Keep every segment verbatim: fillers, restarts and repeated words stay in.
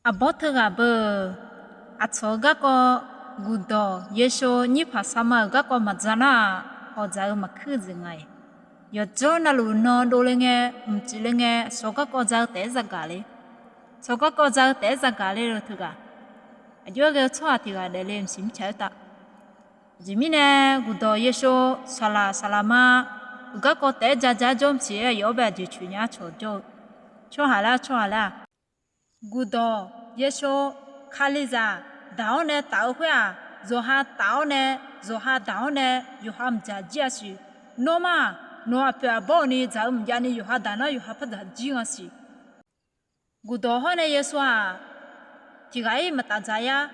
Aqbawr teughaq beu, aqcawq-eu garkawv guqdawq yeshov nyirpaq sarma-euq garkawv maqdzaq nar-aq, hawqdzaq-eu maqkuir dzeq nga-iq. Yawqjawr navluf nan dovle ngae, mqcif le ngae, aqcawq garkawv dza-eu taef-aer zagaq le. Aqcawq garkawv dza-eu taef-aer zagaq le-eu teughaq, aqjox-aer ghae-eu tsawrhaq tiq ghaq daefle mqsiq mirtsaq-aer tav. Aqjeq mirnae, guqdawq yeshov saqlaq saqlaqma-euq garkawv taef-aer dza dza-aer jawr mqsiq-aer yawf-awr bae aqjeq coeq nya-ar cawq jawr-eu tsawrhaq laer-aq, tsawrhaq laer-aq, guqdawq yeshov kalizaq daq-awr nae taf-eu khoer-aq, yawqha taf-awr nae, yawqha daq-awr nae, yawqha mqdzaq jir-a siq. Nawmaf-aq, nawq-eu aqpoeq aqbawr-eu ni dzaq-eu mqjav ni yawqha daq nar yawqha par dzaq jir nga siq. Guqdawq hawr nae yawshaw-aq, tiq ghaq-ir maqtaf dzaq-ir-ar.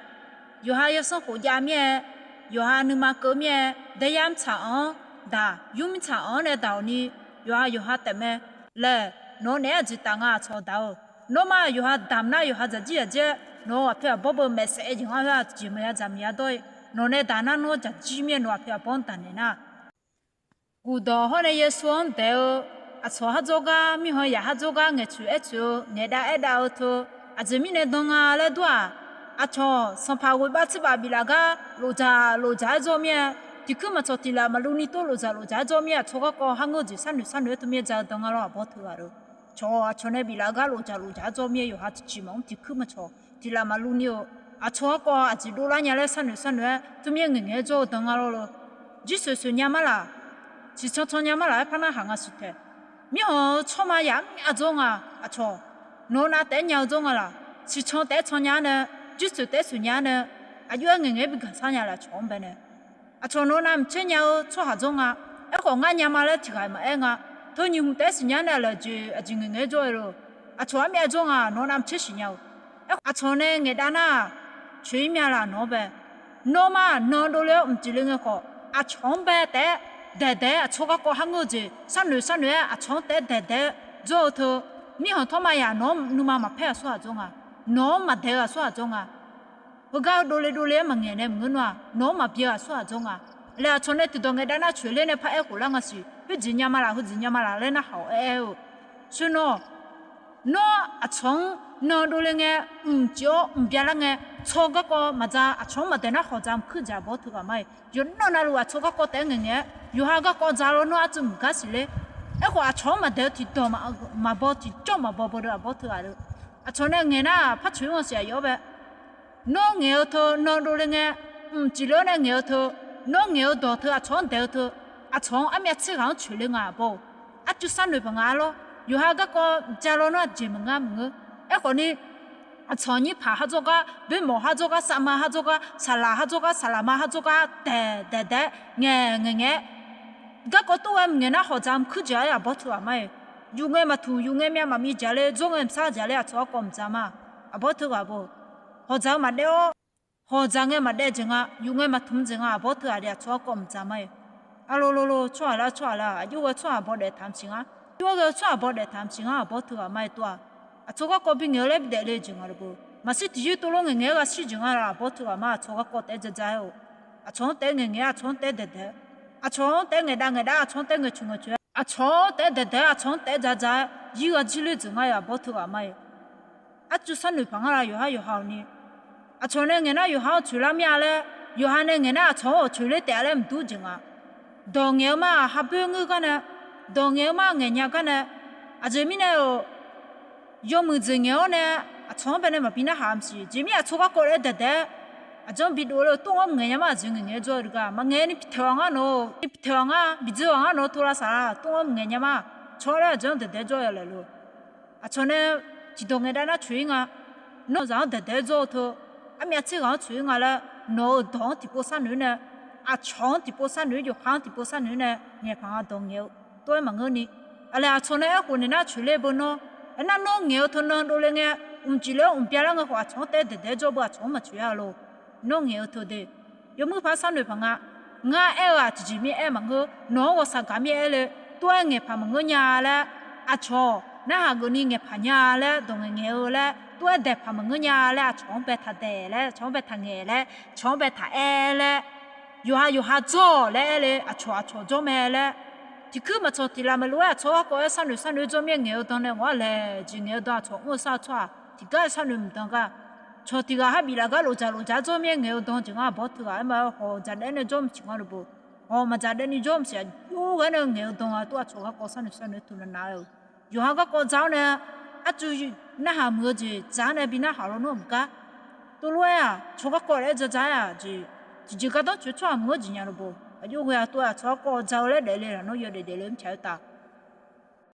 Yawqha yawsanr khof jav mir-aer, yawqha nuima keuv mir-aer, daeyar mirtsaq-anr daq, yur mirtsaq-anr nae daq-awq ni, yawqha yawqha taef mae. Laer, nawq-eu naeq-aer aqjeq taf nga aqcawq daq-eu. Nawmaf yawqha damq nar yawqha dzaq jir yaq jir-aer, nawq-eu aqpoeq aqbawr beu maeqsaef-aer jeq ngar khoer-aq jeq maqya dzaq maqya dawr-ir. Nawq nae daq nar nawr dzaq jir mir-aer nawq-eu aqpoeq aqbawr-anr daqnaeq nar, guqdawq hawr nae yawshaw-anr daeq-eu aqcawq har dzawrgar, mirkhanq yaq har dzawrgar ngaeqtsoeq aertsoeq-eu, ngaeqdav aerdav-eu teu, aqjeq mirnae dan nga laer dur-aq, aqcawq sanqpaq ghoeqbav tserbaf biflaf gar lofdzaq lofdzaq-aer dzawr mir-aer, tiq kuir maqcawq tiq laf maqluv ni tov lofdzaq lofdzaq-aer dzawr mir-aer, aqcawq garkawv har ngeur-eu jeq sharnoeq sharnoeq-aer teu mir-aer dza-eu dan nga lawr aqbawr teughaq-eu. Cawq aqcawq nae biflaf gar lofdzaq lofdzaq-aer dzawr mir-aer, yawqha tiqjeq maqmr tiq kuir maqcawq tiq laf maqluv ni-eu, aqcawq garkawv aqjeq dovlar nya laer sharnoeq sharnoeq-aer teu mir-aer ngaeqngaeq-aer dzawr-eu dan nga lawr lo. Jirsoeq soeq nya mar laf, siqcan can nya mar laf-aer par narhaq nga siq taeq. Mirkhanq-eu tsawrma yaq armyav dzawr nga. Aqcawq nawq-eu nav taef-aer nya-eu dzawr nga laf. Siqcan taef-aer can nya-ar nae, jirsoeq taef-aer soeq nya-ar nae, aqjox-aer ngaeqngaeq-aer bi gaq sar nya laf aqcawq-anr bae nae. Aqcawq nawq-eu navmaqtser nya-eu tsawrhaq dzawr nga. Aerkhawf ngar nya ma laer tiq ghaq maqaer nga. Teu nyiq hmq taef-aer siqnya-ar nae laf jeq aqjeq ngaeqngaeq-aer dzawr-eu lo. Aqcawq armyav dzawr nga nawq-eu navmaqtser siqnya-eu. Aerkhawf aqcawq nae ngaeqdav nar-aq, coeq-ir mya laf nawq-anr bae. Nawmaf nan dovle-awr mqcif le ngae khawf, aqcawq-anr bae taef-aer daeqdaeq-aer aqcawq garkawv har ngeur-eu jeq sharnoeq sharnoeq-aer aqcawq-anr taef-aer daeqdaeq-aer dzawr-eu teu, mirkhanq tawrma yaq nawq-anr nuima maqpaer-aq tsawrhaq dzawr nga. Nawq-anr maqdaeq-eu aqsur ghaq dzawr nga. Heugar-eu dovle dovle-aer maqngaeq nae maqngeur nar-aq, nawq-anr maqbyav-eu aqsur ghaq dzawr nga. Laer aqcawq nae tiqdawq ngaeqdav nar coeq ler nae paraer khof lar nga siq. Khoerjeq nya ma laf, heujeq nya ma laf laer narhaq-awq aer-aer-eu. Sher nawr, nawr aqcawq-anr nan dovle ngae, mqcif-awr mqbyav lar ngae, tsawr garkawv maqdza, aqcawq-anr maqdaeq nar hawqdzaq mqkuir jeq aqbawr teughaq ma-iq. Yawqnan navluf aqcawq garkawv taef-aer ngaeqngaeq-aer, yawqha garkawv dza lawr nawr arcuiv mq gar siq ler. Aerkhawf aqcawq-anr maqdaeq-eu tiqdawq maqbaw tiqjawr maqbaw bawdeuq aqbawr teughaq le. Aqcawq nae ngaeq nar-aq par coeq-ir nga siq aqyawf-anr bae. Nawr ngaeq-eu teu nan dovle ngae, mqcif le-awr nae ngaeq-eu teu, nawr ngaeq-eu dawq teu aqcawq-anr daeq-eu teu, aqcawq-anr armyav tser ghaq-anr coeq le nga aqbawr-eu. Arcuiv sharnoeq paq nga-ar lawr. Yawqha garkawv ja lawr nawr aqjeq maqngar maqngeur. Aerkhawf ni, aqcawq nyirpaq har dzawrgar, boermawf har dzawrgar, safma har dzawrgar, saqlaq har dzawrgar, saqlaqma har dzawrgar daeq daeq daeq-aer ngaeq ngaeq ngaeq-aer, garkawv tov ghae maqngaeq nar hawqdzaq mqkuir jeq-aer aqbawr teughaq ma-iq. Yuf ngae maqtmq, yuf ngae myav maqmiv jaq le, dzawr ngae mqsar jaq le, aqcawq garkawv mqdzaq ma. Aqbawr teughaq bawr, hawqdzaq-eu maqdaef-awr, hawqdzaq ngae maqdaef jeq nga, yuf ngae maqtmq jeq nga, aqbawr teughaq de aqcawq garkawv mqdzaq ma-iq. Arlolo lo tsawrhaq lar tsawrhaq lar, aqjox ghae tsawrhaq bawdaef taq mqsiq ngar, aqjox ghae-eu tsawrhaq bawdaef taq mqsiq ngar, aqbawr teughaq ma-iq tov-aq. Aqcawq garkawv bingaeq-eu laer bidaef le jeq nga lo beu. Maqshir tiqyir tov lof ngaeqngaeq-aer ghaq shir jeq nga laf, aqbawr teughaq ma aqcawq garkawv taef-aer ja ja-aer-eu. Aqcawq-anr taef-aer ngaeqngaeq-aer, aqcawq-anr taef-aer daeqdaeq-aer, aqcawq-anr taef-aer ngaeqdav ngaeqdav, aqcawq-anr taef-aer ngaeqcoeq ngaeqcoeq-aer, aqcawq-anr taef-aer daeqdaeq-aer, aqcawq-anr taef-aer ja ja-aer, yir gha jir ler jeq nga-iq aqbawr teughaq ma-iq. Arcuiv sharnoeq paq ngar la yawqhar yawqha-awq ni. Aqcawq nae ngaeq nar yawqha-anr coeq lar mir-a laer, yawqha nae ngaeq nar aqcawq-anr awq coeq ler taef-a laer mqdur jeq nga. Dawq ngaeq-eu ma-aq ha boer ngeur gar nae, dawq ngaeq-eu ma-aq ngaeq nya gar nae, aqjeq mirnae-euq yawmuiq jeq ngaeq-awr nae, aqcawq-anr bae nae maqbi narhaq maqsiq. Jeq mir aqcawq garkawv laer daeqdaeq-aer, aqjeq-anr bidov le-eu tov-anr maqngaeq nya ma, aqjeq ngaeqngaeq-aer jawr-eu deuq gar maqngaeq ni pitaeq-awq ngar nawq-eu, pitaeq-awq ngar, bidzeur-awq ngar nawq-eu tov lavsaq la, tov-anr maqngaeq nya ma, cawq laer aqjeq-anr daeqdaeq-aer jawr-eu laeq lo. Aqcawq nae tiqdawq ngaeqdav nar coeq-ir nga. Nawr zaq-anr daeqdaeq-aer jawr-eu teu, armyav tser ghaq-anr coeq-ir nga laer, nawq-euq dawq-anr tiqpov sharnoeq-ir nae, aqcawq-anr tiqpov sharnoeq-ir, yawqha-anr tiqpov sharnoeq-ir nae ngaeqpaq nga dawq ngaeq-eu tov-aer maqngeur ni. Aqlaeq aqcawq nae aerkhof naeq nar coeq ler beu nawr, aernar nawr ngaeq-eu teu nan dovle ngae, mqcif le-awr mqbyav lar ngae khawf aqcawq-anr taef-aer daeqdaeq-aer jawr beu aqcawq-anr maqcoeq-a lo. Nawr ngaeq-eu teu de. Yawmuiq paq sharnoeq paq nga. Ngar aer-eu-aq tiqjeq mir aer maqngeur, nawq-anr ghawqshaq gaq mir aer le, tov-aer ngaeqpaq maqngeur nya laer, aqcawq narhaq geufni ngaeqpaq nya laer, dawq ngaeq ngaeq-eu laer, tov-aer daeqpaq maqngeur nya laer, aqcawq-anr bae taq daeq laer, aqcawq-anr bae taq ngaeq laer, aqcawq-anr bae taq aer laer, yawqha yawqha jawr-awq laer aer le, aqcawq aqcawq jawr mae laer, tiqkuir maqcawq tiq laf maqlof-aer aqcawq garkawv-aer sharnoeq sharnoeq-aer jawr mir-aer ngaeq-eu dan nae ngawq-ar laeq jeq ngaeq-eu dan aqcawq mr-eu sar-eu tsawrhaq tiqgar sharnoeq mqdan gar, cawq tiq ghaq har biflaf gar lof dzaq lof dzaq-aer jawr mir-aer ngaeq-eu dan jeq ngar aqbawr teughaq aer ma-eu hawq dzaq daef-aer nae jawr maqsiq nga lof bo. Hawq maqdzaq daef ni jawr maqsiq aqjox ghae nae ngaeq-eu dan nga tov-aq cawq garkawv sharnoeq sharnoeq-aer teunav nav-eu. Yawqha garkawv dzaq-awr nae, arcuv narhaq muiq-eu jeq dzaq-awr nae bi narhaq lawnmr maqgar, tov lof-aer-aq cawq garkawv laer-aer dzaq dzaq-aer-aq jeq, tiqjeq gardanr coeq tsawrhaq mq-anr jeq nya lof bo. Aqjox ghae-aq tov-aq cawq garkawv dzaq-eu laer daefle laf nawr yawdaef daefle mrcaq-eu taf.